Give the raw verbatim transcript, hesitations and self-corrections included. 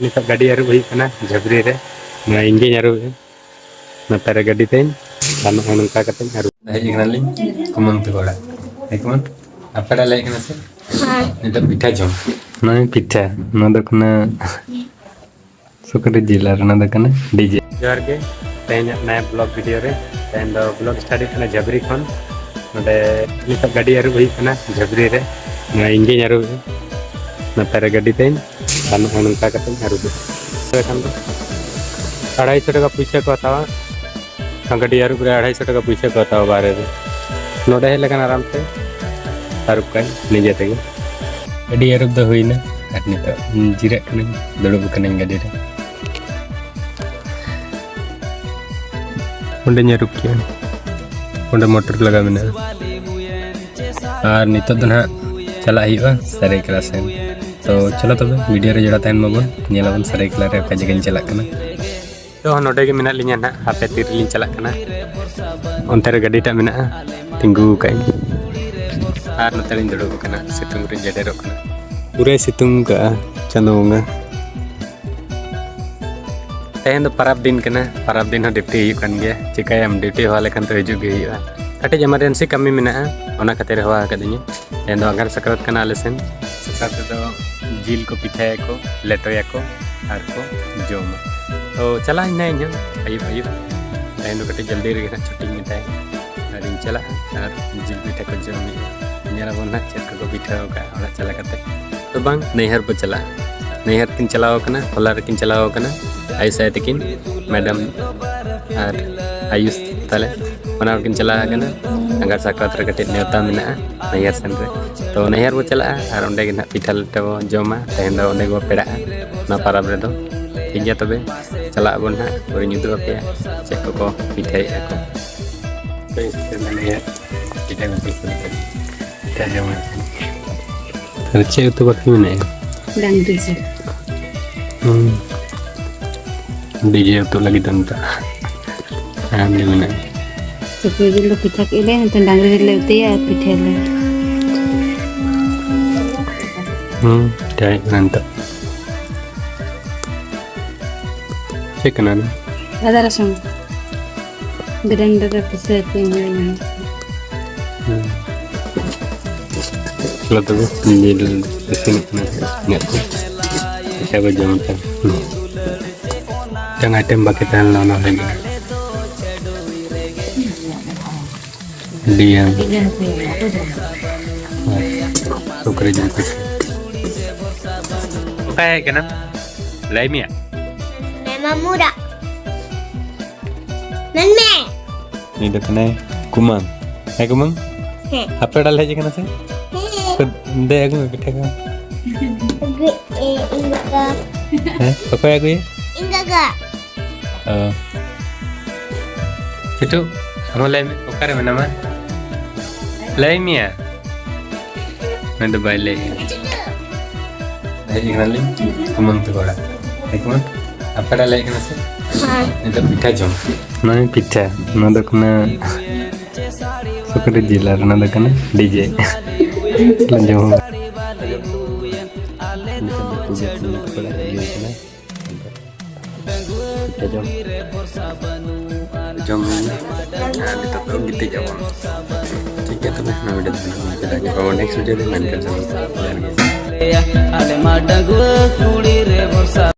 ᱱᱤᱛᱚᱜ ᱜᱟᱹᱰᱤ ᱟᱹᱨᱩᱵ ᱦᱩᱭᱩᱜ ᱠᱟᱱᱟ ᱡᱷᱟᱹᱵᱽᱨᱤ ᱨᱮ᱾ ᱱᱚᱣᱟ ᱤᱧ ᱜᱤᱧ ᱟᱹᱨᱩᱵᱮᱜᱼᱟ᱾ ᱱᱚᱛᱮ ᱨᱮ ᱜᱟᱹᱰᱤ ᱛᱤᱧ, ᱟᱨ ᱱᱚᱜᱼᱚᱭ ᱱᱚᱝᱠᱟ ᱠᱟᱛᱮᱧ ᱟᱹᱨᱩᱵ᱾ ᱦᱮᱡ ᱠᱟᱱᱟᱞᱤᱧ ᱠᱩᱢᱟᱹᱝ ᱛᱟᱠᱚ ᱚᱲᱟᱜ᱾ ᱦᱮᱸ ᱠᱩᱢᱟᱹᱝ, ᱟᱯᱮ ᱚᱲᱟᱜ ᱞᱮ ᱦᱮᱡ ᱠᱟᱱᱟ ᱥᱮ? ᱦᱮᱸ᱾ ᱱᱤᱛᱚᱜ ᱯᱤᱴᱷᱟᱹ ᱡᱚᱢ᱾ ᱱᱚᱜᱼᱚᱭ ᱯᱤᱴᱷᱟᱹ, ᱱᱚᱣᱟ ᱫᱚ ᱠᱟᱱᱟ ᱥᱩᱠᱨᱤ ᱡᱤᱞ ᱟᱨ ᱚᱱᱟ ᱫᱚ ᱠᱟᱱᱟ ᱰᱤᱡᱮ᱾ ᱡᱚᱦᱟᱨ ᱜᱮ, ᱛᱮᱦᱮᱧᱟᱜ ᱱᱟᱭᱟ vlog video ᱨᱮ᱾ ᱛᱮᱦᱮᱧ ᱫᱚ vlog start ᱦᱩᱭᱩᱜ ᱠᱟᱱᱟ ᱡᱷᱟᱹᱵᱽᱨᱤ ᱠᱷᱚᱱ᱾ ᱱᱚᱰᱮ ᱱᱤᱛᱚᱜ ᱜᱟᱹᱰᱤ ᱟᱹᱨᱩᱵ ᱦᱩᱭᱩᱜ ᱠᱟᱱᱟ ᱡᱷᱟᱹᱵᱽᱨᱤ ᱨᱮ᱾ ᱱᱚᱣᱟ ᱤᱧ ᱜᱤᱧ ᱟᱹᱨᱩᱵᱮᱜᱼᱟ᱾ ᱱᱚᱛᱮ ᱨᱮ ᱜᱟᱹᱰᱤ ᱛᱤᱧ, ᱟᱨ ᱱᱚᱜᱼᱚᱭ ᱱᱚᱝᱠᱟ ᱠᱟᱛᱮᱧ ᱟᱹᱨᱩᱵᱮᱜᱼᱟ᱾ ᱛᱚᱵᱮ ᱠᱷᱟᱱ ᱫᱚ ᱟᱲᱟᱭᱥᱚ ᱴᱟᱠᱟ ᱯᱩᱭᱥᱟᱹ ᱠᱚ ᱦᱟᱛᱟᱣᱟ᱾ ᱜᱟᱹᱰᱤ ᱟᱹᱨᱩᱵ ᱨᱮ ᱟᱲᱟᱭᱥᱚ ᱴᱟᱠᱟ ᱯᱩᱭᱥᱟᱹ ᱠᱚ ᱦᱟᱛᱟᱣᱟ ᱵᱟᱦᱨᱮ ᱨᱮ᱾ ᱱᱚᱰᱮ ᱦᱮᱡ ᱞᱮᱠᱷᱟᱱ ᱟᱨᱟᱢ ᱛᱮ ᱟᱹᱨᱩᱵ ᱠᱟᱜ ᱱᱤᱡᱮ ᱛᱮᱜᱮ᱾ ᱜᱟᱹᱰᱤ ᱟᱹᱨᱩᱵ ᱫᱚ ᱦᱩᱭᱱᱟ, ᱟᱨ ᱱᱤᱛᱚᱜ ᱡᱤᱨᱟᱹᱜ ᱠᱟᱹᱱᱟᱹᱧ, ᱫᱩᱲᱩᱵ ᱠᱟᱹᱱᱟᱹᱧ ᱜᱟᱹᱰᱤ ᱨᱮ᱾ ᱚᱸᱰᱮᱧ ᱟᱹᱨᱩᱵ ᱠᱮᱜᱼᱟ, ᱚᱸᱰᱮ ᱢᱚᱴᱚᱨ ᱞᱟᱜᱟᱣ ᱢᱮᱱᱟᱜᱼᱟ᱾ ᱟᱨ ᱱᱤᱛᱚᱜ ᱫᱚ ᱱᱟᱦᱟᱜ ᱪᱟᱞᱟᱜ ᱦᱩᱭᱩᱜᱼᱟ ᱥᱟᱹᱨᱟᱹᱭᱠᱮᱞᱟ ᱥᱮᱱ᱾ ᱛᱚ ᱪᱚᱞᱚ ᱛᱚᱵᱮ ᱵᱷᱤᱰᱤᱭᱳ ᱨᱮ ᱡᱚᱲᱟᱣ ᱛᱟᱦᱮᱱ ᱢᱟᱵᱚᱱ, ᱧᱮᱞ ᱟᱵᱚᱱ ᱥᱟᱹᱨᱟᱹᱭᱠᱮᱞᱟ ᱨᱮ ᱚᱠᱟ ᱡᱟᱭᱜᱟᱧ ᱪᱟᱞᱟᱜ ᱠᱟᱱᱟ᱾ ᱛᱚ ᱱᱚᱰᱮ ᱜᱮ ᱢᱮᱱᱟᱜ ᱞᱤᱧᱟ ᱱᱟᱦᱟᱜ, ᱦᱟᱯᱮ ᱛᱤ ᱨᱮᱞᱤᱧ ᱪᱟᱞᱟᱜ ᱠᱟᱱᱟ᱾ ᱚᱱᱛᱮ ᱨᱮ ᱜᱟᱹᱰᱤᱴᱟᱜ ᱢᱮᱱᱟᱜᱼᱟ, ᱛᱤᱸᱜᱩ ᱟᱠᱟᱫ ᱟᱹᱧ᱾ ᱟᱨ ᱱᱚᱛᱮ ᱨᱤᱧ ᱫᱩᱲᱩᱵ ᱟᱠᱟᱱᱟ, ᱥᱤᱛᱩᱝ ᱨᱤᱧ ᱡᱮᱰᱮᱨᱚᱜ ᱠᱟᱱᱟ᱾ ᱯᱩᱨᱟᱹᱭ ᱥᱤᱛᱩᱝ ᱠᱟᱜᱼᱟ ᱪᱟᱸᱫᱳ ᱵᱚᱸᱜᱟ᱾ ᱛᱮᱦᱮᱧ ᱫᱚ ᱯᱟᱨᱟᱵᱽ ᱫᱤᱱ ᱠᱟᱱᱟ, ᱯᱟᱨᱟᱵᱽ ᱫᱤᱱ ᱦᱚᱸ ᱰᱤᱭᱩᱴᱤ ᱦᱩᱭᱩᱜ ᱠᱟᱱ ᱜᱮᱭᱟ᱾ ᱪᱤᱠᱟᱹᱭᱟᱢ, ᱰᱤᱭᱩᱴᱤ ᱦᱚᱦᱚ ᱞᱮᱠᱷᱟᱱ ᱛᱚ ᱦᱤᱡᱩᱜ ᱜᱮ ᱦᱩᱭᱩᱜᱼᱟ᱾ ᱠᱟᱹᱴᱤᱡ ᱮᱢᱟᱨᱡᱮᱱᱥᱤ ᱠᱟᱹᱢᱤ ᱢᱮᱱᱟᱜᱼᱟ, ᱚᱱᱟ ᱠᱷᱟᱹᱛᱤᱨ ᱦᱚᱦᱚ ᱟᱠᱟᱫᱤᱧᱟ᱾ ᱛᱮᱦᱮᱧ ᱫᱚ ᱟᱸᱜᱷᱟᱲ ᱥᱟᱠᱨᱟᱛ ᱠᱟᱱᱟ ᱟᱞᱮ ᱥᱮᱱ᱾ ᱥᱟᱠᱨᱟᱛ ᱨᱮᱫᱚ ᱡᱤᱞ ᱠᱚ ᱯᱤᱴᱷᱟᱹᱭᱟᱠᱚ, ᱞᱮᱴᱚᱭᱟᱠᱚ ᱟᱨ ᱠᱚ ᱡᱚᱢᱟ᱾ ᱛᱚ ᱪᱟᱞᱟᱜ ᱟᱹᱧ ᱱᱟᱦᱟᱜ ᱤᱧ ᱦᱚᱸ ᱟᱹᱭᱩᱵ ᱟᱹᱭᱩᱵ᱾ ᱛᱮᱦᱮᱧ ᱫᱚ ᱠᱟᱹᱴᱤᱡ ᱡᱚᱞᱫᱤ ᱨᱮᱜᱮ ᱱᱟᱦᱟᱜ ᱪᱷᱩᱴᱤᱧ ᱢᱮᱛᱟᱭᱟ ᱟᱨᱤᱧ ᱪᱟᱞᱟᱜᱼᱟ ᱟᱨ ᱡᱤᱞ ᱯᱤᱴᱷᱟᱹ ᱠᱚ ᱡᱚᱢ ᱦᱩᱭᱩᱜᱼᱟ᱾ ᱧᱮᱞ ᱟᱵᱚᱱ ᱱᱟᱦᱟᱜ ᱪᱮᱫ ᱠᱚᱠᱚ ᱯᱤᱴᱷᱟᱹ ᱟᱠᱟᱫᱼᱟ ᱚᱲᱟᱜ ᱪᱟᱞᱟᱣ ᱠᱟᱛᱮ᱾ ᱛᱚ ᱵᱟᱝ, ᱱᱟᱹᱭᱦᱟᱹᱨ ᱵᱚ ᱪᱟᱞᱟᱜᱼᱟ᱾ ᱱᱟᱹᱭᱦᱟᱹᱨ ᱠᱤᱱ ᱪᱟᱞᱟᱣ ᱟᱠᱟᱱᱟ, ᱦᱚᱞᱟ ᱨᱮᱠᱤᱱ ᱪᱟᱞᱟᱣ ᱟᱠᱟᱱᱟ ᱟᱭᱩᱥ ᱟᱭᱳ ᱛᱟᱹᱠᱤᱱ, ᱢᱮᱰᱟᱢ ᱟᱨ ᱟᱭᱩᱥ ᱛᱟᱞᱮ᱾ ᱵᱟᱱᱟ ᱦᱚᱲ ᱠᱤᱱ ᱪᱟᱞᱟᱣ ᱟᱠᱟᱱᱟ᱾ ᱟᱸᱜᱷᱟᱲ ᱥᱟᱠᱨᱟᱛ ᱨᱮ ᱠᱟᱹᱴᱤᱡ ᱱᱮᱣᱛᱟ ᱢᱮᱱᱟᱜᱼᱟ ᱱᱟᱹᱭᱦᱟᱹᱨ ᱥᱮᱱ ᱨᱮ᱾ ᱛᱚ ᱱᱟᱹᱭᱦᱟᱹᱨ ᱵᱚ ᱪᱟᱞᱟᱜᱼᱟ ᱟᱨ ᱚᱸᱰᱮ ᱜᱮ ᱱᱟᱦᱟᱜ ᱯᱤᱴᱷᱟᱹ ᱞᱮᱴᱚ ᱵᱚ ᱡᱚᱢᱟ᱾ ᱛᱮᱦᱮᱧ ᱫᱚ ᱚᱸᱰᱮ ᱜᱮᱵᱚ ᱯᱮᱲᱟᱜᱼᱟ ᱚᱱᱟ ᱯᱟᱨᱟᱵᱽ ᱨᱮᱫᱚ᱾ ᱴᱷᱤᱠ ᱜᱮᱭᱟ ᱛᱚᱵᱮ, ᱪᱟᱞᱟᱜ ᱟᱵᱚᱱ ᱱᱟᱦᱟᱜ, ᱯᱩᱨᱟᱹᱧ ᱩᱫᱩᱜ ᱟᱯᱮᱭᱟ ᱪᱮᱫ ᱠᱚᱠᱚ ᱯᱤᱴᱷᱟᱹᱭᱮᱫᱼᱟ ᱠᱚ᱾ ᱯᱤᱴᱷᱟᱹ ᱠᱚ ᱯᱤᱴᱷᱟᱹ ᱡᱚᱢᱟ᱾ ᱛᱟᱦᱞᱮ ᱪᱮᱫ ᱩᱛᱩ ᱵᱟᱹᱠᱤ ᱢᱮᱱᱟᱜᱼᱟ? ᱰᱟᱝᱨᱤ ᱡᱤᱞ᱾ ᱦᱩᱸ᱾ ᱰᱤᱡᱮ ᱩᱛᱩ ᱞᱟᱹᱜᱤᱫ ᱫᱚ ᱱᱤᱛᱚᱜ ᱟᱨᱟᱢ ᱜᱮ ᱢᱮᱱᱟᱜᱼᱟ᱾ ᱥᱩᱠᱨᱤ ᱡᱤᱞ ᱫᱚ ᱯᱤᱴᱷᱟᱹ ᱠᱮᱫ ᱞᱮ, ᱱᱤᱛᱚᱝ ᱰᱟᱝᱨᱤ ᱡᱤᱞ ᱞᱮ ᱩᱛᱩᱭᱟ ᱟᱨ ᱯᱤᱴᱷᱟᱹᱭᱟᱞᱮ᱾ ᱦᱩᱸ, ᱯᱤᱴᱷᱟᱹ ᱦᱩᱭᱩᱜ ᱠᱟᱱᱟ ᱱᱤᱛᱚᱜ᱾ ᱪᱮᱫ ᱠᱟᱱᱟ ᱱᱚᱣᱟ? ᱟᱫᱟ ᱨᱟᱥᱩᱱ᱾ ᱜᱨᱟᱭᱱᱰᱟᱨ ᱨᱮ ᱯᱤᱥᱟᱹ ᱠᱟᱛᱮ ᱤᱧ ᱦᱩᱸ᱾ ᱞᱟᱹᱴᱩ ᱠᱚ ᱡᱤᱞ ᱤᱥᱤᱱᱚᱜ ᱠᱟᱱᱟ᱾ ᱤᱧᱟᱹᱜ ᱛᱮ᱾ ᱪᱮᱠᱟ ᱠᱚ ᱡᱚᱢ ᱛᱮ᱾ ᱦᱩᱸ᱾ ᱢᱤᱫᱴᱟᱝ ᱟᱭᱴᱮᱢ ᱵᱟᱹᱠᱤ ᱛᱟᱦᱮᱸ ᱞᱮᱱᱟ, ᱚᱱᱟ ᱦᱩᱭ ᱮᱱᱟ᱾ ᱰᱤᱭᱟᱢ᱾ ᱥᱩᱠᱨᱤ ᱡᱤᱞ ᱯᱤᱴᱷᱟᱹ᱾ ᱚᱠᱚᱭ ᱦᱮᱡ ᱠᱟᱱᱟᱢ? ᱞᱟᱹᱭ ᱢᱮᱭᱟ᱾ ᱢᱮ ᱢᱟᱢᱩ ᱨᱟᱜ᱾ ᱢᱮᱱ ᱢᱮ᱾ ᱩᱱᱤ ᱫᱚ ᱠᱟᱱᱟᱭ ᱠᱩᱢᱟᱹᱝ᱾ ᱦᱮᱸ ᱠᱩᱢᱟᱹᱝ? ᱦᱮᱸ᱾ ᱟᱯᱮ ᱚᱲᱟᱜ ᱞᱮ ᱦᱮᱡ ᱠᱟᱱᱟ ᱥᱮ? ᱦᱮᱸ᱾ ᱛᱚ ᱫᱮ ᱟᱹᱜᱩ ᱢᱮ ᱯᱤᱴᱷᱟᱹ ᱠᱚ᱾ ᱟᱹᱜᱩ, ᱮ, ᱤᱧ ᱜᱚᱜᱚ᱾ ᱦᱮᱸ? ᱚᱠᱚᱭ ᱟᱹᱜᱩᱭᱟ? ᱤᱧ ᱜᱚᱜᱚ᱾ ᱚ᱾ ᱥᱤᱴᱩ, ᱟᱢ ᱦᱚᱸ ᱞᱟᱹᱭ ᱢᱮ, ᱚᱠᱟᱨᱮ ᱢᱮᱱᱟᱢᱟ? ᱞᱟᱹᱭ ᱢᱮᱭᱟ᱾ ᱩᱱᱤ ᱫᱚ ᱵᱟᱭ ᱞᱟᱹᱭᱮᱜᱼᱟ᱾ ᱦᱮᱡ ᱠᱟᱱᱟᱞᱤᱧ ᱠᱩᱢᱟᱹᱝ ᱛᱟᱠᱚ ᱚᱲᱟᱜ᱾ ᱦᱮᱸ ᱠᱩᱢᱟᱹᱝ, ᱟᱯᱮ ᱚᱲᱟᱜ ᱞᱮ ᱦᱮᱡ ᱠᱟᱱᱟ ᱥᱮ? ᱦᱮᱸ᱾ ᱱᱤᱛᱚᱜ ᱯᱤᱴᱷᱟᱹ ᱡᱚᱢ᱾ ᱱᱚᱣᱟ ᱯᱤᱴᱷᱟᱹ, ᱱᱚᱣᱟ ᱫᱚ ᱠᱟᱱᱟ ᱥᱩᱠᱨᱤ ᱡᱤᱞ ᱟᱨ ᱚᱱᱟ ᱫᱚ ᱠᱟᱱᱟ ᱰᱤᱡᱮ᱾ ᱞᱮ ᱡᱚᱢᱟ᱾ ᱱᱤᱛᱚᱜ ᱫᱚ ᱯᱩᱡᱟᱹ ᱠᱚ ᱢᱮᱱᱟᱜ ᱠᱚᱣᱟ, ᱤᱭᱟᱹ ᱠᱟᱱᱟ᱾ ᱯᱤᱴᱷᱟᱹ ᱡᱚᱢ᱾ ᱡᱚᱢ ᱦᱩᱭᱱᱟ᱾ ᱟᱨ ᱱᱤᱛᱚᱜ ᱫᱚ ᱜᱤᱛᱤᱡ ᱟᱵᱚᱱ᱾ ᱴᱷᱤᱠ ᱜᱮᱭᱟ, ᱛᱚᱵᱮ ᱱᱚᱣᱟ video ᱫᱚ ᱱᱤᱝᱠᱟᱹ ᱜᱮ᱾ ᱟᱵᱚ next video ᱨᱮ ᱢᱮᱱ ᱠᱟᱛᱮ ᱵᱚᱱ ᱧᱟᱯᱟᱢᱟ᱾ ᱟᱞᱮ ᱢᱟ ᱰᱟᱺᱜᱩᱣᱟᱹ ᱠᱩᱲᱤ ᱨᱮ ᱵᱷᱚᱨᱥᱟ᱾